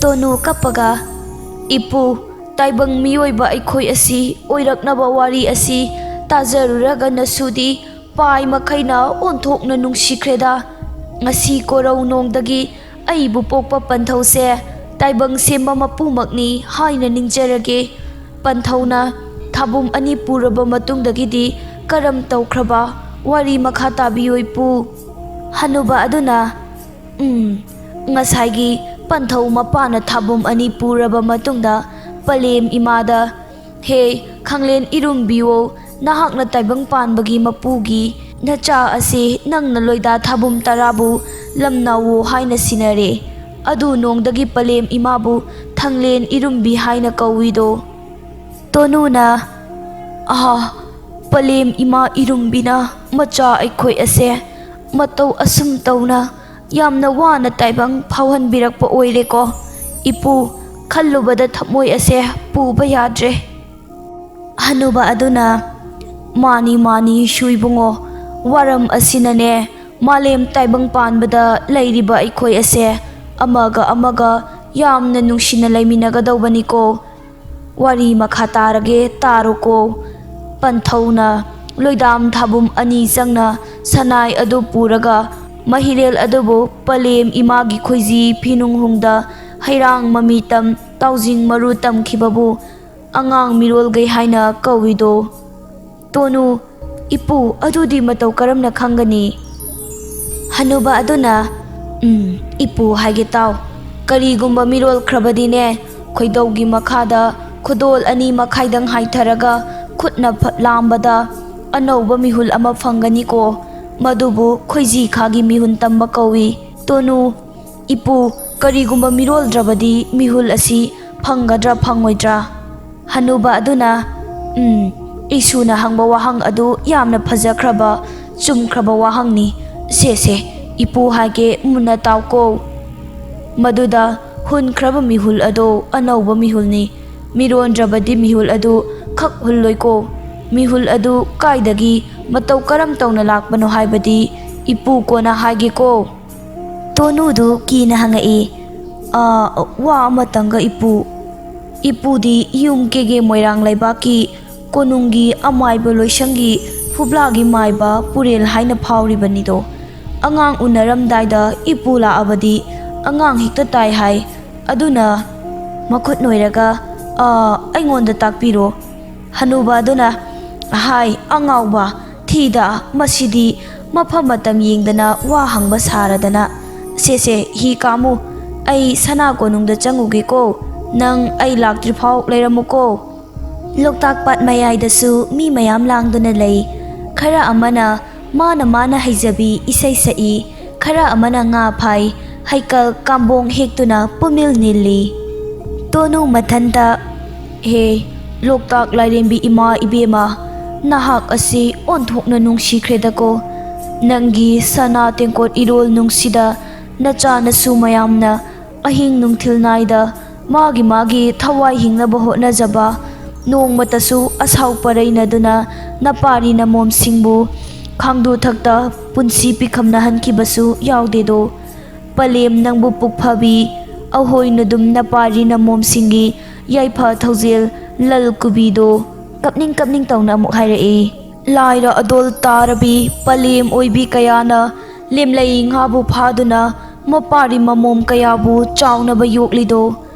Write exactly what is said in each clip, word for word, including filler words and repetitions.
ꯇꯣꯅꯨ ꯀꯞꯄꯒ, "ꯏꯄꯨ, ꯇꯥꯏꯕꯪ ꯃꯤꯑꯣꯏꯕ ꯑꯩꯈꯣꯏ ꯑꯁꯤ ꯑꯣꯏꯔꯛꯅꯕ ꯋꯥꯔꯤ ꯑꯁꯤ ꯇꯥꯖꯔꯨꯔꯒ ꯅꯁꯨꯗꯤ ꯄꯥꯏ ꯃꯈꯩꯅ ꯑꯣꯟꯊꯣꯛꯅ ꯅꯨꯡꯁꯤꯈ꯭ꯔꯦꯗ꯫ ꯉꯁꯤ ꯀꯣꯔꯧ ꯅꯣꯡꯗꯒꯤ ꯑꯩꯕꯨ ꯄꯣꯛꯄ ꯄꯟꯊꯧꯁꯦ ꯇꯥꯏꯕꯪ ꯁꯦꯝꯕ ꯃꯄꯨꯃꯛꯅꯤ ꯍꯥꯏꯅ ꯅꯤꯡꯖꯔꯒꯦ꯫ ꯄꯟꯊꯧꯅ ꯊꯥꯕꯨꯝ ꯑꯅꯤ ꯄꯨꯔꯕ ꯃꯇꯨꯡꯗꯒꯤꯗꯤ ꯀꯔꯝ ꯇꯧꯈ꯭ꯔꯕ? ꯋꯥꯔꯤ ꯃꯈꯥ ꯇꯥꯕꯤꯌꯨ, ꯏꯄꯨ꯫" ꯍꯅꯨꯕ ꯑꯗꯨꯅ, "ꯎꯝ, ꯉꯁꯥꯏꯒꯤ ꯄꯟꯊꯧ ꯃꯄꯥꯅ ꯊꯥꯕꯨꯝ ꯑꯅꯤ ꯄꯨꯔꯕ ꯃꯇꯨꯡꯗ ꯄꯂꯦꯝ ꯏꯃꯥꯗ, 'ꯍꯦ ꯈꯪꯂꯦꯟ ꯏꯔꯨꯝꯕꯤꯌꯣ, ꯅꯍꯥꯛꯅ ꯇꯥꯏꯕꯪ ꯄꯥꯟꯕꯒꯤ ꯃꯄꯨꯒꯤ ꯅꯆꯥ ꯑꯁꯤ ꯅꯪꯅ ꯂꯣꯏꯗꯥ ꯊꯥꯕꯨꯝ ꯇꯔꯥꯕꯨ ꯂꯝꯅꯥꯎꯋꯣ ꯍꯥꯏꯅ ꯁꯤꯟꯅꯔꯦ꯫ ꯑꯗꯨ ꯅꯣꯡꯗꯒꯤ ꯄꯂꯦꯝ ꯏꯃꯥꯕꯨ ꯊꯪꯂꯦꯟ ꯏꯔꯨꯝꯕꯤ ꯍꯥꯏꯅ ꯀꯧꯏꯗꯣ?" ꯇꯣꯅꯨꯅ, "ꯑꯍꯥ, ꯄꯂꯦꯝ ꯏꯃꯥ ꯏꯔꯨꯝꯕꯤꯅ ꯃꯆꯥ ꯑꯩꯈꯣꯏ ꯑꯁꯦ ꯃꯇꯧ ꯑꯁꯨꯝ ꯇꯧꯅ ꯌꯥꯝꯅ ꯋꯥꯅ ꯇꯥꯏꯕꯪ ꯐꯥꯎꯍꯟꯕꯤꯔꯛꯄ ꯑꯣꯏꯔꯦꯀꯣ꯫ ꯏꯄꯨ, ꯈꯜꯂꯨꯕꯗ ꯊꯃꯣꯏ ꯑꯁꯦ ꯄꯨꯕ ꯌꯥꯗ꯭ꯔꯦ꯫" ꯍꯅꯨꯕ ꯑꯗꯨꯅ, "ꯃꯥꯅꯤ, ꯃꯥꯅꯤ, ꯁꯨꯏꯕꯨꯡꯉꯣ, ꯋꯥꯔꯝ ꯑꯁꯤꯅꯅꯦ ꯃꯥꯂꯦꯝ ꯇꯥꯏꯕꯪ ꯄꯥꯟꯕꯗ ꯂꯩꯔꯤꯕ ꯑꯩꯈꯣꯏ ꯑꯁꯦ ꯑꯃꯒ ꯑꯃꯒ ꯌꯥꯝꯅ ꯅꯨꯡꯁꯤꯅ ꯂꯩꯃꯤꯟꯅꯒꯗꯧꯕꯅꯤꯀꯣ꯫ ꯋꯥꯔꯤ ꯃꯈꯥ ꯇꯥꯔꯒꯦ, ꯇꯥꯔꯣꯀꯣ꯫" ꯄꯟꯊꯧꯅ ꯂꯣꯏꯗꯥꯝ ꯊꯥꯕꯨꯝ ꯑꯅꯤ ꯆꯪꯅ ꯁꯅꯥꯏ ꯑꯗꯨ ꯄꯨꯔꯒ ꯃꯍꯤꯔꯦꯜ ꯑꯗꯨꯕꯨ ꯄꯂꯦꯝ ꯏꯃꯥꯒꯤ ꯈꯣꯏꯖꯤ ꯐꯤꯅꯨꯡꯍꯨꯡꯗ ꯍꯩꯔꯥꯡ ꯃꯃꯤ ꯇꯝ ꯇꯥꯎꯖꯤꯡ ꯃꯔꯨ ꯇꯝꯈꯤꯕꯕꯨ ꯑꯉꯥꯡ ꯃꯤꯔꯣꯜꯒꯩ ꯍꯥꯏꯅ ꯀꯧꯏꯗꯣ꯫ ꯇꯣꯅꯨ, "ꯏꯄꯨ, ꯑꯗꯨꯗꯤ ꯃꯇꯧ ꯀꯔꯝꯅ ꯈꯪꯒꯅꯤ?" ꯍꯅꯨꯕ ꯑꯗꯨꯅ, "ꯎꯝ, ꯏꯄꯨ ꯍꯥꯏꯒꯦ ꯇꯥꯎ꯫ ꯀꯔꯤꯒꯨꯝꯕ ꯃꯤꯔꯣꯜꯈ꯭ꯔꯕꯗꯤꯅꯦ, ꯈꯣꯏꯗꯧꯒꯤ ꯃꯈꯥꯗ ꯈꯨꯗꯣꯜ ꯑꯅꯤ ꯃꯈꯥꯏꯗꯪ ꯍꯥꯏꯊꯔꯒ ꯈꯨꯠꯅ ꯐꯠ ꯂꯥꯝꯕꯗ ꯑꯅꯧꯕ ꯃꯤꯍꯨꯜ ꯑꯃ ꯐꯪꯒꯅꯤꯀꯣ꯫ ꯃꯗꯨꯕꯨ ꯈꯣꯏꯖꯤ ꯈꯥꯒꯤ ꯃꯤꯍꯨꯟ ꯇꯝꯕ ꯀꯧꯏ꯫ ꯇꯣꯅꯨ, ꯏꯄꯨ, ꯀꯔꯤꯒꯨꯝꯕ ꯃꯤꯔꯣꯜꯗ꯭ꯔꯕꯗꯤ ꯃꯤꯍꯨꯜ ꯑꯁꯤ ꯐꯪꯒꯗ꯭ꯔꯥ ꯐꯪꯉꯣꯏꯗ꯭ꯔꯥ? ꯍꯅꯨꯕ ꯑꯗꯨꯅ, "ꯎꯝ, ꯏꯁꯨꯅ ꯍꯪꯕ ꯋꯥꯍꯪ ꯑꯗꯨ ꯌꯥꯝꯅ ꯐꯖꯈ꯭ꯔꯕ, ꯆꯨꯝꯈ꯭ꯔꯕ ꯋꯥꯍꯪꯅꯤ꯫ ꯁꯦ, ꯁꯦ, ꯏꯄꯨ ꯍꯥꯏꯒꯦ, ꯃꯨꯟꯅ ꯇꯥꯎꯀꯣ꯫ ꯃꯗꯨꯗ ꯍꯨꯟꯈ꯭ꯔꯕ ꯃꯤꯍꯨꯜ ꯑꯗꯨ ꯑꯅꯧꯕ ꯃꯤꯍꯨꯜꯅꯤ꯫ ꯃꯤꯔꯣꯟꯗ꯭ꯔꯕꯗꯤ ꯃꯤꯍꯨꯜ ꯑꯗꯨ ꯈꯛ ꯍꯨꯜꯂꯣꯏꯀꯣ꯫ ꯃꯤꯍꯨꯜ ꯑꯗꯨ ꯀꯥꯏꯗꯒꯤ, ꯃꯇꯧ ꯀꯔꯝ ꯇꯧꯅ ꯂꯥꯛꯄꯅꯣ ꯍꯥꯏꯕꯗꯤ ꯏꯄꯨ ꯀꯣꯟꯅ ꯍꯥꯏꯒꯦꯀꯣ꯫" ꯇꯣꯅꯨꯗꯨ ꯀꯤꯅ ꯍꯪꯉꯛꯏ, "ꯑꯥ, ꯋꯥ ꯑꯃꯇꯪꯒ ꯏꯄꯨ꯫ ꯏꯄꯨꯗꯤ ꯌꯨꯝ ꯀꯦꯒꯦ ꯃꯣꯏꯔꯥꯡ ꯂꯩꯕꯥꯛꯀꯤ ꯀꯣꯅꯨꯡꯒꯤ ꯑꯃꯥꯏꯕ ꯂꯣꯏꯁꯪꯒꯤ ꯐꯨꯕ꯭ꯂꯥꯒꯤ ꯃꯥꯏꯕ ꯄꯨꯔꯦꯜ ꯍꯥꯏꯅ ꯐꯥꯎꯔꯤꯕꯅꯤꯗꯣ꯫ ꯑꯉꯥꯡ ꯎꯅꯔꯝꯗꯥꯏꯗ ꯏꯄꯨ ꯂꯥꯛꯑꯕꯗꯤ ꯑꯉꯥꯡ ꯍꯦꯛꯇ ꯇꯥꯏ ꯍꯥꯏ꯫ ꯑꯗꯨꯅ ꯃꯈꯨꯠ ꯅꯣꯏꯔꯒ, ꯑꯥ, ꯑꯩꯉꯣꯟꯗ ꯇꯥꯛꯄꯤꯔꯣ꯫" ꯍꯅꯨꯕ ꯑꯗꯨꯅ, "ꯍꯥꯏ, ꯑꯉꯥꯎꯕ, ꯊꯤꯗ, ꯃꯁꯤꯗꯤ ꯃꯐꯝ ꯃꯇꯝ ꯌꯦꯡꯗꯅ ꯋꯥ ꯍꯪꯕ ꯁꯥꯔꯗꯅ꯫ ꯁꯦ, ꯁꯦ, ꯍꯤ ꯀꯥꯝꯃꯨ, ꯑꯩ ꯁꯅꯥ ꯀꯣꯅꯨꯡꯗ ꯆꯪꯉꯨꯒꯦꯀꯣ, ꯅꯪ ꯑꯩ ꯂꯥꯛꯇ꯭ꯔꯤꯐꯥꯎ ꯂꯩꯔꯝꯃꯨꯀꯣ꯫" ꯂꯣꯛꯇꯥꯛ ꯄꯥꯠ ꯃꯌꯥꯏꯗꯁꯨ ꯃꯤ ꯃꯌꯥꯝ ꯂꯥꯡꯗꯨꯅ ꯂꯩ꯫ ꯈꯔ ꯑꯃꯅ ꯃꯥꯅ ꯃꯥꯅ ꯍꯩꯖꯕꯤ ꯏꯁꯩ ꯁꯛꯏ, ꯈꯔ ꯑꯃꯅ ꯉꯥ ꯐꯥꯏ, ꯍꯩꯀꯜ ꯀꯥꯝꯕꯣꯡ ꯍꯦꯛꯇꯨꯅ ꯄꯨꯃꯤꯜ ꯅꯤꯜꯂꯤ꯫ ꯇꯣꯅꯨ ꯃꯊꯟꯇ, "ꯍꯦ, ꯂꯣꯛꯇꯥꯛ ꯂꯥꯏꯔꯦꯝꯕꯤ ꯏꯃꯥ ꯏꯕꯦꯝꯃ, ꯅꯍꯥꯛ ꯑꯁꯤ ꯑꯣꯟꯊꯣꯛꯅ ꯅꯨꯡꯁꯤꯈ꯭ꯔꯦꯗꯀꯣ꯫ ꯅꯪꯒꯤ ꯁꯅꯥ ꯇꯦꯡꯀꯣꯠ ꯏꯔꯣꯜ ꯅꯨꯡꯁꯤꯗ ꯅꯆꯥ ꯅꯁꯨ ꯃꯌꯥꯝꯅ ꯑꯍꯤꯡ ꯅꯨꯡꯊꯤꯜ ꯅꯥꯏꯗ ꯃꯥꯒꯤ ꯃꯥꯒꯤ ꯊꯋꯥꯏ ꯍꯤꯡꯅꯕ ꯍꯣꯠꯅꯖꯕ, ꯅꯣꯡꯃꯇꯁꯨ ꯑꯁꯥꯎ ꯄꯔꯩꯅꯗꯨꯅ ꯅꯄꯥꯔꯤ ꯅꯃꯣꯝꯁꯤꯡꯕꯨ ꯈꯥꯡꯗꯨ ꯊꯛꯇ ꯄꯨꯟꯁꯤ ꯄꯤꯈꯝꯅꯍꯟꯈꯤꯕꯁꯨ ꯌꯥꯎꯗꯦꯗꯣ꯫ ꯄꯂꯦꯝ ꯅꯪꯕꯨ ꯄꯨꯛꯐꯕꯤ, ꯑꯍꯣꯏ ꯅꯗꯨꯝ ꯅꯄꯥꯔꯤ ꯅꯃꯣꯝꯁꯤꯡꯒꯤ ꯌꯥꯏꯐ ꯊꯧꯖꯦꯜ ꯂꯜ ꯀꯨꯕꯤꯗꯣ꯫" ꯀꯞꯅꯤꯡ ꯀꯞꯅꯤꯡ ꯇꯧꯅ ꯑꯃꯨꯛ ꯍꯥꯏꯔꯛꯏ꯫ ꯂꯥꯏꯔ ꯑꯗꯣꯜ ꯇꯥꯔꯕꯤ ꯄꯂꯦꯝ ꯑꯣꯏꯕꯤ ꯀꯌꯥꯅ ꯂꯦꯝꯂꯩ ꯉꯥꯕꯨ ꯐꯥꯗꯨꯅ ꯃꯄꯥꯔꯤ ꯃꯃꯣꯝ ꯀꯌꯥꯕꯨ ꯆꯥꯎꯅꯕ ꯌꯣꯛꯂꯤꯗꯣ꯫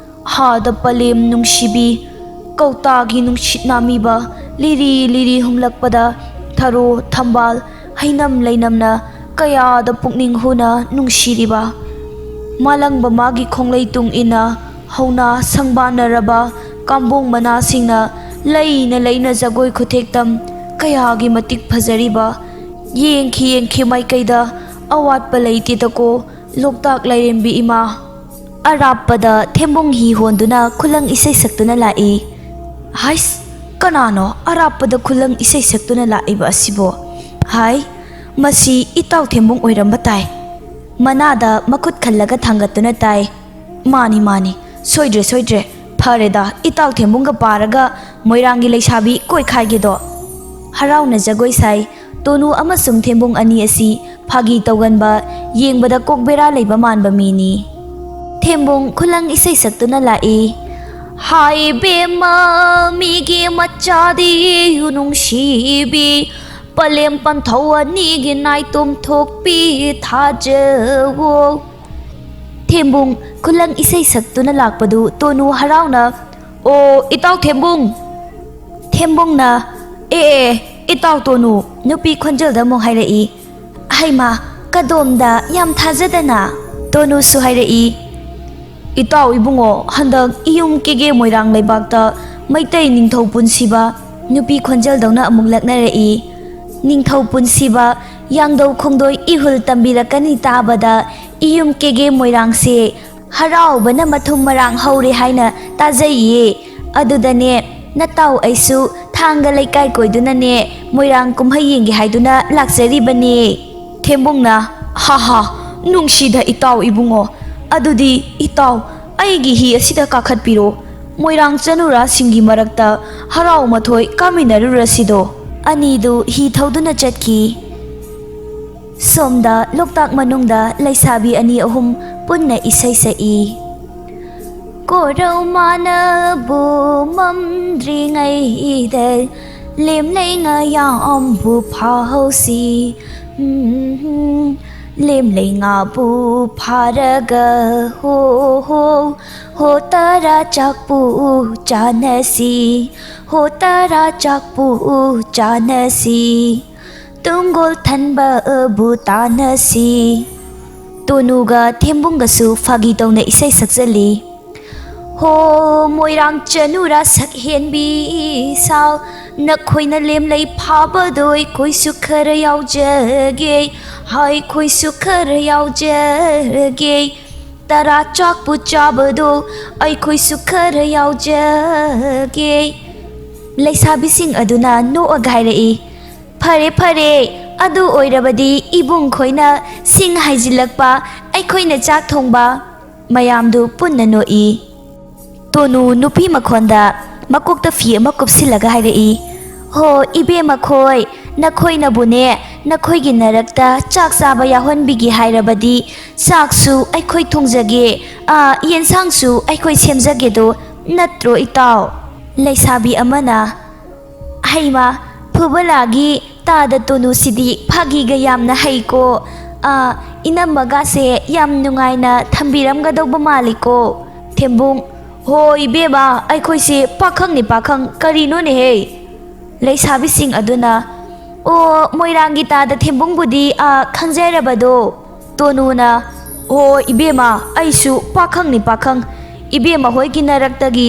ꯍꯥꯗ ꯄꯂꯦꯝ ꯅꯨꯡꯁꯤꯕꯤ, ꯀꯧꯇꯥꯒꯤ ꯅꯨꯡꯁꯤꯠ ꯅꯥꯃꯤꯕ ꯂꯤꯔꯤ ꯂꯤꯔꯤ ꯍꯨꯝꯂꯛꯄꯗ ꯊꯔꯣ, ꯊꯝꯕꯥꯜ, ꯍꯩꯅꯝ ꯂꯩꯅꯝꯅ ꯀꯌꯥꯗ ꯄꯨꯛꯅꯤꯡ ꯍꯨꯅ ꯅꯨꯡꯁꯤꯔꯤꯕ꯫ ꯃꯥꯂꯪꯕ ꯃꯥꯒꯤ ꯈꯣꯡꯂꯩ ꯇꯨꯡ ꯏꯟꯅ ꯍꯧꯅ ꯁꯪꯕꯥꯟꯅꯔꯕ ꯀꯥꯝꯕꯣꯡ ꯃꯅꯥꯁꯤꯡꯅ ꯂꯩꯅ ꯂꯩꯅ ꯖꯒꯣꯏ ꯈꯨꯊꯦꯛꯇꯝ ꯀꯌꯥꯒꯤ ꯃꯇꯤꯛ ꯐꯖꯔꯤꯕ! ꯌꯦꯡꯈꯤ ꯌꯦꯡꯈꯤ ꯃꯥꯏꯀꯩꯗ ꯑꯋꯥꯠꯄ ꯂꯩꯇꯦꯗꯀꯣ, ꯂꯣꯛꯇꯥꯛ ꯂꯥꯏꯔꯦꯝꯕꯤ ꯏꯃꯥ꯫ ꯑꯔꯥꯞꯄꯗ ꯊꯦꯝꯕꯨꯡ ꯍꯤ ꯍꯣꯟꯗꯨꯅ ꯈꯨꯂꯪ ꯏꯁꯩ ꯁꯛꯇꯨꯅ ꯂꯥꯛꯏ꯫ ꯍꯥꯏꯁ, ꯀꯅꯥꯅꯣ ꯑꯔꯥꯞꯄꯗ ꯈꯨꯂꯪ ꯏꯁꯩ ꯁꯛꯇꯨꯅ ꯂꯥꯛꯏꯕ ꯑꯁꯤꯕꯣ? ꯍꯥꯏ, ꯃꯁꯤ ꯏꯇꯥꯎ ꯊꯦꯝꯕꯨꯡ ꯑꯣꯏꯔꯝꯕ ꯇꯥꯏ꯫ ꯃꯅꯥꯗ ꯃꯈꯨꯠ ꯈꯜꯂꯒ ꯊꯥꯡꯒꯠꯇꯨꯅ ꯇꯥꯏ꯫ ꯃꯥꯅꯤ, ꯃꯥꯅꯤ, ꯁꯣꯏꯗ꯭ꯔꯦ, ꯁꯣꯏꯗ꯭ꯔꯦ꯫ ꯐꯔꯦꯗ, ꯏꯇꯥꯎ ꯊꯦꯝꯕꯨꯡꯒ ꯄꯥꯔꯒ ꯃꯣꯏꯔꯥꯡꯒꯤ ꯂꯩꯁꯥꯕꯤ ꯀꯣꯏꯈꯥꯏꯒꯦꯗꯣ꯫ ꯍꯔꯥꯎꯅ ꯖꯒꯣꯏ ꯁꯥꯏ꯫ ꯇꯣꯅꯨ ꯑꯃꯁꯨꯡ ꯊꯦꯝꯕꯨꯡ ꯑꯅꯤ ꯑꯁꯤ ꯐꯥꯒꯤ ꯇꯧꯒꯟꯕ, ꯌꯦꯡꯕꯗ ꯀꯣꯛ ꯕꯦꯔꯥ ꯂꯩꯕ ꯃꯥꯟꯕ ꯃꯤꯅꯤ꯫ ꯊꯦꯝꯕꯨꯡ ꯈꯨꯂꯪ ꯏꯁꯩ ꯁꯛꯇꯨꯅ ꯂꯥꯛꯏ꯫ ꯍꯥꯏ ꯕꯦꯝꯃ, ꯃꯤꯒꯤ ꯃꯆꯥꯗꯤ ꯅꯨꯡꯁꯤꯕꯤ, ꯄꯂꯦꯝ ꯄꯟꯊꯧ ꯑꯅꯤꯒꯤ ꯅꯥꯏꯇꯣꯝ ꯊꯣꯛꯄꯤ ꯊꯥꯖꯋꯣ꯫ ꯊꯦꯝꯕꯨꯡ ꯈꯨꯂꯪ ꯏꯁꯩ ꯁꯛꯇꯨꯅ ꯂꯥꯛꯄꯗꯨ ꯇꯣꯅꯨ ꯍꯔꯥꯎꯅ, "ꯑꯣ, ꯏꯇꯥꯎ ꯊꯦꯝꯕꯨꯡ!" ꯊꯦꯝꯕꯨꯡꯅ, "ꯑꯦ, ꯑꯦ, ꯏꯇꯥꯎ ꯇꯣꯅꯨ!" ꯅꯨꯄꯤ ꯈꯣꯟꯖꯦꯜꯗ ꯑꯃꯨꯛ ꯍꯥꯏꯔꯛꯏ꯫ ꯍꯩꯃꯥ, ꯀꯗꯣꯝꯗ ꯌꯥꯝ ꯊꯥꯖꯗꯅ! ꯇꯣꯅꯨꯁꯨ ꯍꯥꯏꯔꯛꯏ, "ꯏꯇꯥꯎ ꯏꯕꯨꯡꯉꯣ, ꯍꯟꯗꯛ ꯏꯌꯨꯝ ꯀꯦꯒꯦ ꯃꯣꯏꯔꯥꯡ ꯂꯩꯕꯥꯛꯇ ꯃꯩꯇꯩ ꯅꯤꯡꯊꯧ ꯄꯨꯟꯁꯤꯕ", ꯅꯨꯄꯤ ꯈꯣꯟꯖꯦꯜꯗꯧꯅ ꯑꯃꯨꯛ ꯂꯛꯅꯔꯛꯏ꯫ "ꯅꯤꯡꯊꯧ ꯄꯨꯟꯁꯤꯕ ꯌꯥꯡꯗꯧ ꯈꯣꯡꯗꯣꯏ ꯏꯍꯨꯜ ꯇꯝꯕꯤꯔꯛꯀꯅꯤ ꯇꯥꯕꯗ ꯏꯌꯨꯝ ꯀꯦꯒꯦ ꯃꯣꯏꯔꯥꯡꯁꯦ ꯍꯔꯥꯎꯕꯅ ꯃꯊꯨꯝ ꯃꯔꯥꯡ ꯍꯧꯔꯦ ꯍꯥꯏꯅ ꯇꯥꯖꯩꯌꯦ꯫ ꯑꯗꯨꯗꯅꯦ, ꯅꯇꯥꯎ ꯑꯩꯁꯨ ꯊꯥꯡꯒ ꯂꯩꯀꯥꯏ ꯀꯣꯏꯗꯨꯅꯅꯦ ꯃꯣꯏꯔꯥꯡ ꯀꯨꯝꯍꯩ ꯌꯦꯡꯒꯦ ꯍꯥꯏꯗꯨꯅ ꯂꯥꯛꯆꯔꯤꯕꯅꯦ꯫" ꯊꯦꯝꯕꯨꯡꯅ, "ꯍꯥ ꯍꯥ, ꯅꯨꯡꯁꯤꯗ ꯏꯇꯥꯎ ꯏꯕꯨꯡꯉꯣ꯫ ꯑꯗꯨꯗꯤ ꯏꯇꯥꯎ, ꯑꯩꯒꯤ ꯍꯤ ꯑꯁꯤꯗ ꯀꯥꯈꯠꯄꯤꯔꯣ꯫ ꯃꯣꯏꯔꯥꯡ ꯆꯅꯨꯔꯥꯁꯤꯡꯒꯤ ꯃꯔꯛꯇ ꯍꯔꯥꯎ ꯃꯊꯣꯏ ꯀꯥꯃꯤꯟꯅꯔꯨꯔꯁꯤꯗꯣ꯫" ꯑꯅꯤꯗꯨ ꯍꯤ ꯊꯧꯗꯨꯅ ꯆꯠꯈꯤ꯫ ꯁꯣꯝꯗ ꯂꯣꯛꯇꯥꯛ ꯃꯅꯨꯡꯗ ꯂꯩꯁꯥꯕꯤ ꯑꯅꯤ ꯑꯍꯨꯝ ꯄꯨꯟꯅ ꯏꯁꯩ ꯁꯛꯏ꯫ ꯀꯣꯔꯧ ꯃꯥꯅꯕꯨ ꯃꯝꯗ꯭ꯔꯤꯉꯩꯗ ꯂꯦꯝꯂꯩ ꯉꯥꯌꯥꯝꯕꯨ ꯐꯥꯍꯧꯁꯤ꯫ ꯎꯝ, ꯂꯦꯝꯂꯩ ꯉꯥꯕꯨ ꯐꯥꯔꯒ ꯍꯣ ꯍꯣ ꯍꯣ ꯇꯔꯥ ꯆꯥꯛꯄꯨ ꯆꯥꯅꯁꯤ꯫ ꯍꯣ ꯇꯔꯥ ꯆꯥꯛꯄꯨ ꯆꯥꯅꯁꯤ꯫ ꯇꯨꯡꯒꯣꯜ ꯊꯟꯕꯕꯨ ꯇꯥꯟꯅꯁꯤ꯫ ꯇꯣꯅꯨꯒ ꯊꯦꯝꯕꯨꯡꯒꯁꯨ ꯐꯥꯒꯤ ꯇꯧꯅ ꯏꯁꯩ ꯁꯛꯆꯜꯂꯤ꯫ ꯍꯣ, ꯃꯣꯏꯔꯥꯡ ꯆꯅꯨꯔꯥ ꯁꯛꯍꯦꯟꯕꯤ ꯏꯁꯥꯎ, ꯅꯈꯣꯏꯅ ꯂꯦꯝꯂꯩ ꯐꯥꯕꯗꯣ ꯑꯩꯈꯣꯏꯁꯨ ꯈꯔ ꯌꯥꯎꯖꯒꯦ, ꯑꯩꯈꯣꯏꯁꯨ ꯈꯔ ꯌꯥꯎꯖꯒꯦ, ꯇꯔꯥ ꯆꯥꯛꯄꯨ ꯆꯥꯕꯗꯣ ꯑꯩꯈꯣꯏꯁꯨ ꯈꯔ ꯌꯥꯎꯖꯒꯦ꯫ ꯂꯩꯁꯥꯕꯤꯁꯤꯡ ꯑꯗꯨꯅ ꯅꯣꯛꯑꯒ ꯍꯥꯏꯔꯛꯏ, "ꯐꯔꯦ, ꯐꯔꯦ, ꯑꯗꯨ ꯑꯣꯏꯔꯕꯗꯤ ꯏꯕꯨꯡ ꯈꯣꯏꯅ ꯁꯤꯡ ꯍꯩꯖꯤꯜꯂꯛꯄ, ꯑꯩꯈꯣꯏꯅ ꯆꯥꯛ ꯊꯣꯡꯕ꯫" ꯃꯌꯥꯝꯗꯨ ꯄꯨꯟꯅ ꯅꯣꯛꯏ꯫ ꯇꯣꯅꯨ ꯅꯨꯄꯤ ꯃꯈꯣꯟꯗ ꯃꯀꯣꯛꯇ ꯐꯤ ꯑꯃ ꯀꯨꯞꯁꯤꯜꯂꯒ ꯍꯥꯏꯔꯛꯏ, "ꯍꯣ, ꯏꯕꯦꯝꯃ ꯈꯣꯏ, ꯅꯈꯣꯏꯅꯕꯨꯅꯦ, ꯅꯈꯣꯏꯒꯤ ꯅꯔꯛꯇ ꯆꯥꯛ ꯆꯥꯕ ꯌꯥꯎꯍꯟꯕꯤꯒꯦ ꯍꯥꯏꯔꯕꯗꯤ ꯆꯥꯛꯁꯨ ꯑꯩꯈꯣꯏ ꯊꯣꯡꯖꯒꯦ, ꯑꯥ, ꯌꯦꯟꯁꯥꯡꯁꯨ ꯑꯩꯈꯣꯏ ꯁꯦꯝꯖꯒꯦꯗꯣ ꯅꯠꯇ꯭ꯔꯣ ꯏꯇꯥꯎ?" ꯂꯩꯁꯥꯕꯤ ꯑꯃꯅ, "ꯍꯩꯃꯥ, ꯐꯨꯕꯂꯥꯒꯤ ꯇꯥꯗ ꯇꯣꯅꯨꯁꯤꯗꯤ ꯐꯥꯒꯤꯒ ꯌꯥꯝꯅ ꯍꯩꯀꯣ꯫ ꯑꯥ, ꯏꯅꯝꯃꯒꯥꯁꯦ ꯌꯥꯝ ꯅꯨꯡꯉꯥꯏꯅ ꯊꯝꯕꯤꯔꯝꯒꯗꯧꯕ ꯃꯥꯜꯂꯤꯀꯣ꯫" ꯊꯦꯝꯕꯨꯡ, "ꯍꯣ ꯏꯕꯦꯝꯃ, ꯑꯩꯈꯣꯏꯁꯦ ꯄꯥꯈꯪꯅꯤ ꯄꯥꯈꯪ, ꯀꯔꯤꯅꯣꯅꯦꯍꯦ?" ꯂꯩꯁꯥꯕꯤꯁꯤꯡ ꯑꯗꯨꯅ, "ꯑꯣ, ꯃꯣꯏꯔꯥꯡꯒꯤ ꯇꯥꯗ ꯊꯦꯝꯕꯨꯡꯕꯨꯗꯤ, ꯑꯥ, ꯈꯪꯖꯔꯕꯗꯣ?" ꯇꯣꯅꯨꯅ, "ꯑꯣ ꯏꯕꯦꯝꯃ, ꯑꯩꯁꯨ ꯄꯥꯈꯪꯅꯤ ꯄꯥꯈꯪ꯫ ꯏꯕꯦꯝꯃ ꯍꯣꯏꯒꯤ ꯅꯔꯛꯇꯒꯤ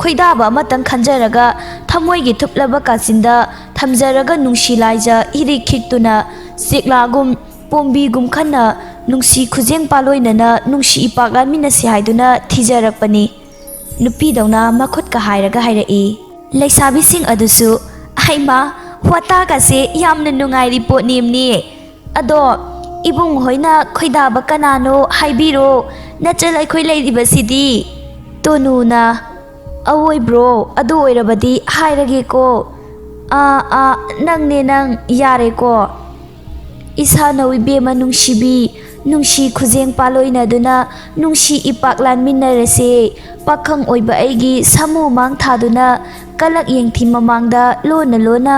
ꯈꯣꯏꯗꯥꯕ ꯑꯃꯇꯪ ꯈꯟꯖꯔꯒ ꯊꯃꯣꯏꯒꯤ ꯊꯨꯞꯂꯕ ꯀꯥꯆꯤꯟꯗ ꯊꯝꯖꯔꯒ ꯅꯨꯡꯁꯤ ꯂꯥꯏꯖ ꯏꯔꯤꯛ ꯈꯤꯛꯇꯨꯅ ꯆꯦꯛꯂꯥꯒꯨꯝ ꯄꯣꯝꯕꯤꯒꯨꯝ ꯈꯟꯅ ꯅꯨꯡꯁꯤ ꯈꯨꯖꯦꯡ ꯄꯥꯂꯣꯏꯅꯅ ꯅꯨꯡꯁꯤ ꯏꯄꯥꯛ ꯂꯥꯟꯃꯤꯟꯅꯁꯤ ꯍꯥꯏꯗꯨꯅ ꯊꯤꯖꯔꯛꯄꯅꯤ꯫" ꯅꯨꯄꯤꯗꯧꯅ ꯃꯈꯨꯠꯀ ꯍꯥꯏꯔꯒ ꯍꯥꯏꯔꯛꯏ꯫ ꯂꯩꯁꯥꯕꯤꯁꯤꯡ ꯑꯗꯨꯁꯨ, "ꯍꯩꯃꯥ, ꯋꯥꯇꯥꯒꯁꯦ ꯌꯥꯝꯅ ꯅꯨꯡꯉꯥꯏꯔꯤ ꯄꯣꯠꯅꯦꯝꯅꯤ꯫ ꯑꯗꯣ ꯏꯕꯨꯡ ꯍꯣꯏꯅ ꯈꯣꯏꯗꯥꯕ ꯀꯅꯥꯅꯣ ꯍꯥꯏꯕꯤꯔꯣ, ꯅꯆꯜ ꯑꯩꯈꯣꯏ ꯂꯩꯔꯤꯕꯁꯤꯗꯤ꯫" ꯇꯣꯅꯨꯅ, "ꯑꯋꯣꯏꯕ꯭ꯔꯣ? ꯑꯗꯨ ꯑꯣꯏꯔꯕꯗꯤ ꯍꯥꯏꯔꯒꯦꯀꯣ꯫ ꯑꯥ, ꯑꯥ, ꯅꯪꯅꯦ ꯅꯪ, ꯌꯥꯔꯦꯀꯣ꯫ ꯏꯁꯥꯅꯧ ꯏꯕꯦꯝꯃ ꯅꯨꯡꯁꯤꯕꯤ, ꯅꯨꯡꯁꯤ ꯈꯨꯖꯦꯡ ꯄꯥꯂꯣꯏꯅꯗꯨꯅ ꯅꯨꯡꯁꯤ ꯏꯄꯥꯛ ꯂꯥꯟꯃꯤꯟꯅꯔꯁꯦ꯫ ꯄꯥꯈꯪ ꯑꯣꯏꯕ ꯑꯩꯒꯤ ꯁꯥꯃꯨ ꯃꯥꯡ ꯊꯥꯗꯨꯅ ꯀꯂꯛ ꯌꯦꯡꯊꯤ ꯃꯃꯥꯡꯗ ꯂꯣꯟꯅ ꯂꯣꯟꯅ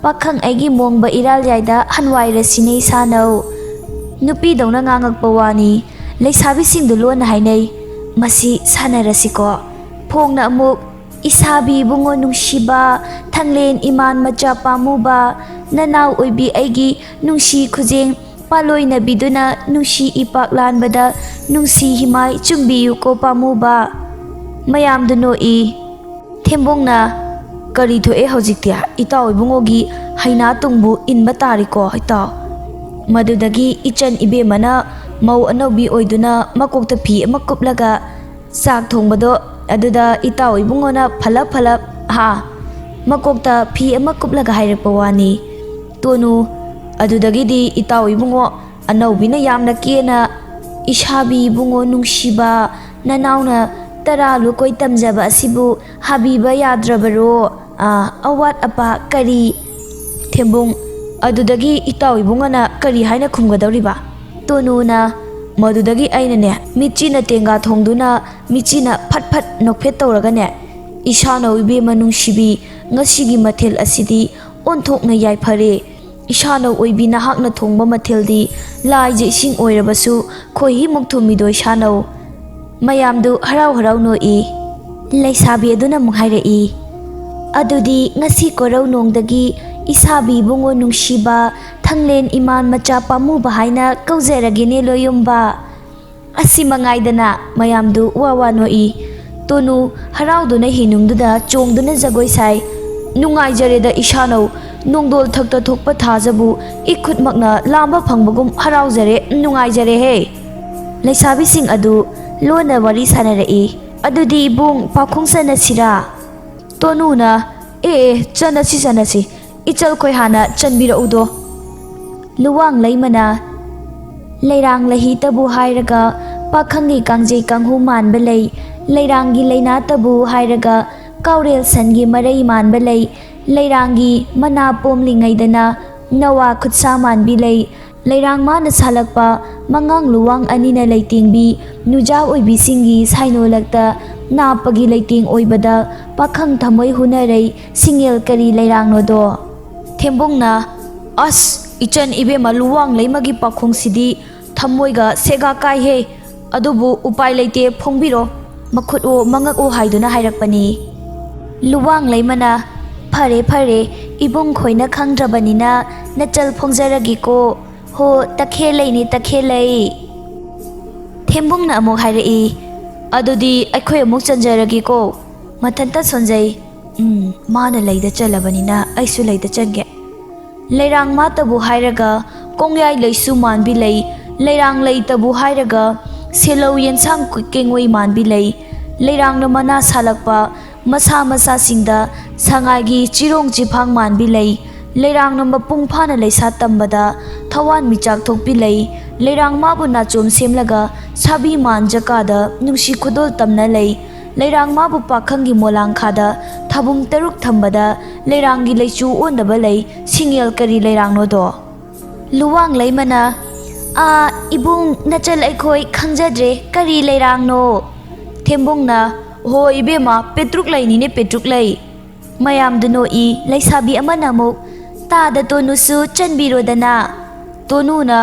ꯄꯥꯈꯪ ꯑꯩꯒꯤ ꯃꯣꯡꯕ ꯏꯔꯥꯜ ꯌꯥꯏꯗ ꯍꯟꯋꯥꯏꯔꯁꯤꯅꯦ ꯏꯁꯥꯅꯧ꯫" ꯅꯨꯄꯤꯗꯧꯅ ꯉꯥꯡꯉꯛꯄ ꯋꯥꯅꯤ꯫ ꯂꯩꯁꯥꯕꯤꯁꯤꯡꯗꯨ ꯂꯣꯟꯅ ꯍꯥꯏꯅꯩ, "ꯃꯁꯤ ꯁꯥꯟꯅꯔꯁꯤꯀꯣ꯫" ꯐꯣꯡꯅ ꯑꯃꯨꯛ, "ꯏꯁꯥꯕꯤ ꯏꯕꯨꯡꯉꯣ ꯅꯨꯡꯁꯤꯕ, ꯊꯪꯂꯦꯟ ꯏꯃꯥꯟ ꯃꯆꯥ ꯄꯥꯝꯃꯨꯕ, ꯅꯅꯥꯎ ꯑꯣꯏꯕꯤ ꯑꯩꯒꯤ ꯅꯨꯡꯁꯤ ꯈꯨꯖꯦꯡ ꯄꯥꯂꯣꯏꯅꯕꯤꯗꯨꯅ ꯅꯨꯡꯁꯤ ꯏꯄꯥꯛ ꯂꯥꯟꯕꯗ ꯅꯨꯡꯁꯤ ꯍꯤꯃꯥꯏ ꯆꯨꯝꯕꯤꯌꯨꯀꯣ ꯄꯥꯝꯃꯨꯕ꯫" ꯃꯌꯥꯝꯗꯨ ꯅꯣꯛꯏ꯫ ꯊꯦꯝꯕꯣꯡꯅ, "ꯀꯔꯤ ꯊꯣꯛꯑꯦ ꯍꯧꯖꯤꯛꯇꯤ? ꯏꯇꯥꯎ ꯏꯕꯨꯡꯉꯣꯒꯤ ꯍꯩꯅꯥ ꯇꯨꯡꯕꯨ ꯏꯟꯕ ꯇꯥꯔꯦꯀꯣ ꯏꯇꯥꯎ?" ꯃꯗꯨꯗꯒꯤ ꯏꯆꯟ ꯏꯕꯦꯝꯃꯅ ꯃꯧ ꯑꯅꯧꯕꯤ ꯑꯣꯏꯗꯨꯅ ꯃꯀꯣꯛꯇ ꯐꯤ ꯑꯃ ꯀꯨꯞꯂꯒ ꯆꯥꯛ ꯊꯣꯡꯕꯗꯣ ꯑꯗꯨꯗ ꯏꯇꯥꯎ ꯏꯕꯨꯡꯉꯣꯅ ꯐꯂꯞ ꯐꯂꯞ, ꯍꯥ, ꯃꯀꯣꯛꯇ ꯐꯤ ꯑꯃ ꯀꯨꯞꯂꯒ ꯍꯥꯏꯔꯛꯄ ꯋꯥꯅꯤ꯫ ꯇꯣꯅꯨ, ꯑꯗꯨꯗꯒꯤꯗꯤ ꯏꯇꯥꯎ ꯏꯕꯨꯡꯉꯣ ꯑꯅꯧꯕꯤꯅ ꯌꯥꯝꯅ ꯀꯦꯅ, "ꯏꯁꯥꯕꯤ ꯏꯕꯨꯡꯉꯣ ꯅꯨꯡꯁꯤꯕ, ꯅꯅꯥꯎꯅ ꯇꯔꯥ ꯂꯨꯀꯣꯏ ꯇꯝꯖꯕ ꯑꯁꯤꯕꯨ ꯍꯥꯕꯤꯕ ꯌꯥꯗ꯭ꯔꯕꯔꯣ? ꯑꯥ, ꯑꯋꯥꯠ ꯑꯄꯥ ꯀꯔꯤ?" ꯊꯦꯝꯕꯨꯡ, ꯑꯗꯨꯗꯒꯤ ꯏꯇꯥꯎ ꯏꯕꯨꯡꯉꯣꯅ ꯀꯔꯤ ꯍꯥꯏꯅ ꯈꯨꯝꯒꯗꯧꯔꯤꯕ? ꯇꯣꯅꯨꯅ, ꯃꯗꯨꯗꯒꯤ ꯑꯩꯅꯅꯦ, ꯃꯤꯠꯆꯤꯅ ꯇꯦꯡꯒꯥ ꯊꯣꯡꯗꯨꯅ ꯃꯤꯠꯆꯤꯅ ꯐꯠ ꯐꯠ ꯅꯣꯛꯐꯦꯠ ꯇꯧꯔꯒꯅꯦ, "ꯏꯁꯥꯅꯧ ꯏꯕꯦꯝꯃ ꯅꯨꯡꯁꯤꯕꯤ, ꯉꯁꯤꯒꯤ ꯃꯊꯦꯜ ꯑꯁꯤꯗꯤ ꯑꯣꯟꯊꯣꯛꯅ ꯌꯥꯏꯐꯔꯦ꯫ ꯏꯁꯥꯅꯧ ꯑꯣꯏꯕꯤ ꯅꯍꯥꯛꯅ ꯊꯣꯡꯕ ꯃꯊꯦꯜꯗꯤ ꯂꯥꯏꯁꯦ ꯏꯁꯤꯡ ꯑꯣꯏꯔꯕꯁꯨ ꯈꯣꯏꯍꯤꯃꯨꯛ ꯊꯨꯝꯃꯤꯗꯣ ꯏꯁꯥꯅꯧ?" ꯃꯌꯥꯝꯗꯨ ꯍꯔꯥꯎ ꯍꯔꯥꯎ ꯅꯣꯛꯏ꯫ ꯂꯩꯁꯥꯕꯤ ꯑꯗꯨꯅ ꯑꯃꯨꯛ ꯍꯥꯏꯔꯛꯏ, "ꯑꯗꯨꯗꯤ ꯉꯁꯤ ꯀꯣꯔꯧꯅꯣꯡꯗꯒꯤ ꯏꯁꯥꯕꯤ ꯏꯕꯨꯡꯉꯣ ꯅꯨꯡꯁꯤꯕ, ꯊꯪꯂꯦꯟ ꯏꯃꯥꯟ ꯃꯆꯥ ꯄꯥꯝꯃꯨꯕ ꯍꯥꯏꯅ ꯀꯧꯖꯔꯒꯦꯅꯦ ꯂꯣꯌꯨꯝꯕ?" ꯑꯁꯤ ꯃꯉꯥꯏꯗꯅ ꯃꯌꯥꯝꯗꯨ ꯋꯥ ꯋꯥ ꯅꯣꯛꯏ꯫ ꯇꯣꯅꯨ ꯍꯔꯥꯎꯗꯨꯅ ꯍꯤꯅꯨꯡꯗꯨꯗ ꯆꯣꯡꯗꯨꯅ ꯖꯒꯣꯏ ꯁꯥꯏ꯫ "ꯅꯨꯡꯉꯥꯏꯖꯔꯦꯗ ꯏꯁꯥꯅꯧ, ꯅꯣꯡꯗꯣꯜ ꯊꯛꯇ ꯊꯣꯛꯄ ꯊꯥꯖꯕꯨ ꯏꯈꯨꯠꯃꯛꯅ ꯂꯥꯝꯕ ꯐꯪꯕꯒꯨꯝ ꯍꯔꯥꯎꯖꯔꯦ, ꯅꯨꯡꯉꯥꯏꯖꯔꯦꯍꯦ!" ꯂꯩꯁꯥꯕꯤꯁꯤꯡ ꯑꯗꯨ ꯂꯣꯟꯅ ꯋꯥꯔꯤ ꯁꯥꯟꯅꯔꯛꯏ꯫ "ꯑꯗꯨꯗꯤ ꯏꯕꯨꯡ, ꯄꯥꯈꯣꯡ ꯆꯟꯅꯁꯤꯔꯥ?" ꯇꯣꯅꯨꯅ, "ꯑꯦ ꯑꯦ, ꯆꯟꯅꯁꯤ ꯆꯟꯅꯁꯤ, ꯏꯆꯜꯈꯣꯏ ꯍꯥꯟꯅ ꯆꯟꯕꯤꯔꯛꯎꯗꯣ꯫" ꯂꯨꯋꯥꯡ ꯂꯩꯃꯅ, "ꯂꯩꯔꯥꯡ ꯂꯩꯍꯤꯇꯕꯨ ꯍꯥꯏꯔꯒ ꯄꯥꯈꯪꯒꯤ ꯀꯥꯡꯖꯩ ꯀꯥꯡꯍꯨ ꯃꯥꯟꯕ ꯂꯩ, ꯂꯩꯔꯥꯡꯒꯤ ꯂꯩꯅꯥꯇꯕꯨ ꯍꯥꯏꯔꯒ ꯀꯥꯎꯔꯦꯜ ꯁꯟꯒꯤ ꯃꯔꯩ ꯃꯥꯟꯕ ꯂꯩ, ꯂꯩꯔꯥꯡꯒꯤ ꯃꯅꯥ ꯄꯣꯝꯂꯤꯉꯩꯗꯅ ꯅꯋꯥ ꯈꯨꯠꯁꯥ ꯃꯥꯟꯕꯤ ꯂꯩ, ꯂꯩꯔꯥꯡ ꯃꯥꯅ ꯁꯥꯠꯂꯛꯄ ꯃꯉꯥꯡ ꯂꯨꯋꯥꯡ ꯑꯅꯤꯅ ꯂꯩꯇꯦꯡꯕꯤ ꯅꯨꯖꯥ ꯑꯣꯏꯕꯤꯁꯤꯡꯒꯤ ꯁꯥꯏꯅꯣꯂꯛꯇ ꯅꯥꯞꯄꯒꯤ ꯂꯩꯇꯦꯡ ꯑꯣꯏꯕꯗ ꯄꯥꯈꯪ ꯊꯃꯣꯏ ꯍꯨꯅꯔꯩ ꯁꯤꯡꯉꯦꯜ ꯀꯔꯤ ꯂꯩꯔꯥꯡꯅꯣꯗꯣ?" ꯊꯦꯝꯕꯨꯡꯅ, "ꯑꯁ, ꯏꯆꯟ ꯏꯕꯦꯝꯃ ꯂꯨꯋꯥꯡ ꯂꯩꯃꯒꯤ ꯄꯥꯈꯣꯡꯁꯤꯗꯤ ꯊꯃꯣꯏꯒ ꯁꯦꯒꯥ ꯀꯥꯏꯍꯦ꯫ ꯑꯗꯨꯕꯨ ꯎꯄꯥꯏ ꯂꯩꯇꯦ, ꯐꯣꯡꯕꯤꯔꯣ, ꯃꯈꯨꯠ ꯑꯣ ꯃꯉꯛ ꯑꯣ ꯍꯥꯏꯗꯨꯅ ꯍꯥꯏꯔꯛꯄꯅꯤ꯫" ꯂꯨꯋꯥꯡ ꯂꯩꯃꯅ, "ꯐꯔꯦ ꯐꯔꯦ, ꯏꯕꯨꯡ ꯈꯣꯏꯅ ꯈꯪꯗ꯭ꯔꯕꯅꯤꯅ ꯅꯆꯜ ꯐꯣꯡꯖꯔꯒꯦꯀꯣ꯫ ꯍꯣ, ꯇꯈꯦꯜꯂꯩꯅꯤ ꯇꯈꯦꯜꯂꯩ꯫" ꯊꯦꯝꯕꯨꯡꯅ ꯑꯃꯨꯛ ꯍꯥꯏꯔꯛꯏ, "ꯑꯗꯨꯗꯤ ꯑꯩꯈꯣꯏ ꯑꯃꯨꯛ ꯆꯟꯖꯔꯒꯦꯀꯣ꯫ ꯃꯊꯟꯇ ꯁꯣꯟꯖꯩ꯫ ꯎꯝ, ꯃꯥꯅ ꯂꯩꯗ ꯆꯜꯂꯕꯅꯤꯅ ꯑꯩꯁꯨ ꯂꯩꯗ ꯆꯟꯒꯦ꯫" ꯂꯩꯔꯥꯡ ꯃꯥꯇꯕꯨ ꯍꯥꯏꯔꯒ ꯀꯣꯡꯌꯥꯏ ꯂꯩꯁꯨ ꯃꯥꯟꯕꯤ ꯂꯩ꯫ ꯂꯩꯔꯥꯡ ꯂꯩꯇꯕꯨ ꯍꯥꯏꯔꯒ ꯁꯦꯂꯧ ꯌꯦꯟꯁꯥꯡ ꯀꯦꯡꯉꯣꯏ ꯃꯥꯟꯕꯤ ꯂꯩ꯫ ꯂꯩꯔꯥꯡꯅ ꯃꯅꯥ ꯁꯥꯠꯂꯛꯄ ꯃꯁꯥ ꯃꯁꯥꯁꯤꯡꯗ ꯁꯉꯥꯏꯒꯤ ꯆꯤꯔꯣꯡ ꯆꯤꯐꯥꯡ ꯃꯥꯟꯕꯤ ꯂꯩ꯫ ꯂꯩꯔꯥꯡꯅ ꯃꯄꯨꯡ ꯐꯥꯅ ꯂꯩꯁꯥ ꯇꯝꯕꯗ ꯊꯋꯥꯟ ꯃꯤꯆꯥꯛ ꯊꯣꯛꯄꯤ ꯂꯩ꯫ ꯂꯩꯔꯥꯡ ꯃꯥꯕꯨ ꯅꯥꯆꯣꯝ ꯁꯦꯝꯂꯒ ꯁꯥꯕꯤ ꯃꯥꯟ ꯖꯀꯥꯗ ꯅꯨꯡꯁꯤ ꯈꯨꯗꯣꯜ ꯇꯝꯅ ꯂꯩ꯫ ꯂꯩꯔꯥꯡ ꯃꯥꯕꯨ ꯄꯥꯈꯪꯒꯤ ꯃꯣꯂꯥꯡꯈꯥꯗ ꯊꯥꯕꯨꯡ ꯇꯔꯨꯛ ꯊꯝꯕꯗ ꯂꯩꯔꯥꯡꯒꯤ ꯂꯩꯆꯨ ꯑꯣꯟꯗꯕ ꯂꯩ꯫ ꯁꯤꯡꯉꯦꯜ ꯀꯔꯤ ꯂꯩꯔꯥꯡꯅꯣꯗꯣ? ꯂꯨꯋꯥꯡ ꯂꯩꯃꯅ, "ꯑꯥ, ꯏꯕꯨꯡ, ꯅꯆꯜ ꯑꯩꯈꯣꯏ ꯈꯪꯖꯗ꯭ꯔꯦ, ꯀꯔꯤ ꯂꯩꯔꯥꯡꯅꯣ?" ꯊꯦꯝꯕꯨꯡꯅ, "ꯍꯣ ꯏꯕꯦꯝꯃ, ꯄꯦꯇ꯭ꯔꯨꯛ ꯂꯩꯅꯤꯅꯦ, ꯄꯦꯇ꯭ꯔꯨꯛ ꯂꯩ꯫" ꯃꯌꯥꯝꯗꯨ ꯅꯣꯛꯏ꯫ ꯂꯩꯁꯥꯕꯤ ꯑꯃꯅ ꯑꯃꯨꯛ, "ꯇꯥꯗ ꯇꯣꯅꯨꯁꯨ ꯆꯟꯕꯤꯔꯣꯗꯅ꯫" ꯇꯣꯅꯨꯅ,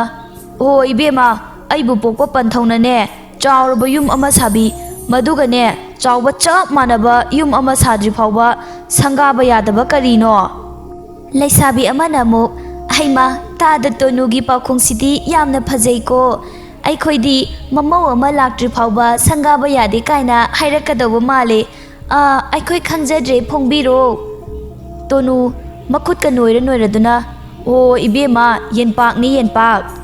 "ꯍꯣ ꯏꯕꯦꯝꯃ, ꯑꯩꯕꯨ ꯄꯣꯛꯄ ꯄꯟꯊꯧꯅꯅꯦ, ꯆꯥꯎꯔꯕ ꯌꯨꯝ ꯑꯃ ꯁꯥꯕꯤ, ꯃꯗꯨꯒꯅꯦ, ꯆꯥꯎꯕ ꯆꯞ ꯃꯥꯟꯅꯕ ꯌꯨꯝ ꯑꯃ ꯁꯥꯗ꯭ꯔꯤ ꯐꯥꯎꯕ ꯁꯪꯒꯥꯕ ꯌꯥꯗꯕ ꯀꯔꯤꯅꯣ?" ꯂꯩꯁꯥꯕꯤ ꯑꯃꯅ ꯑꯃꯨꯛ, "ꯍꯩꯃꯥ, ꯇꯥꯗ ꯇꯣꯅꯨꯒꯤ ꯄꯥꯎꯈꯣꯡꯁꯤꯗꯤ ꯌꯥꯝꯅ ꯐꯖꯩꯀꯣ꯫ ꯑꯩꯈꯣꯏꯗꯤ ꯃꯃꯧ ꯑꯃ ꯂꯥꯛꯇ꯭ꯔꯤ ꯐꯥꯎꯕ ꯁꯪꯒꯥꯕ ꯌꯥꯗꯦ ꯀꯥꯏꯅ ꯍꯥꯏꯔꯛꯀꯗꯧꯕ ꯃꯥꯜꯂꯦ꯫ ꯑꯥ, ꯑꯩꯈꯣꯏ ꯈꯪꯖꯗ꯭ꯔꯦ, ꯐꯣꯡꯕꯤꯔꯣ꯫" ꯇꯣꯅꯨ ꯃꯈꯨꯠꯀ ꯅꯣꯏꯔ ꯅꯣꯏꯔꯗꯨꯅ, "ꯑꯣ ꯏꯕꯦꯝꯃ, ꯌꯦꯟꯄꯥꯛꯅꯤ ꯌꯦꯟꯄꯥꯛ꯫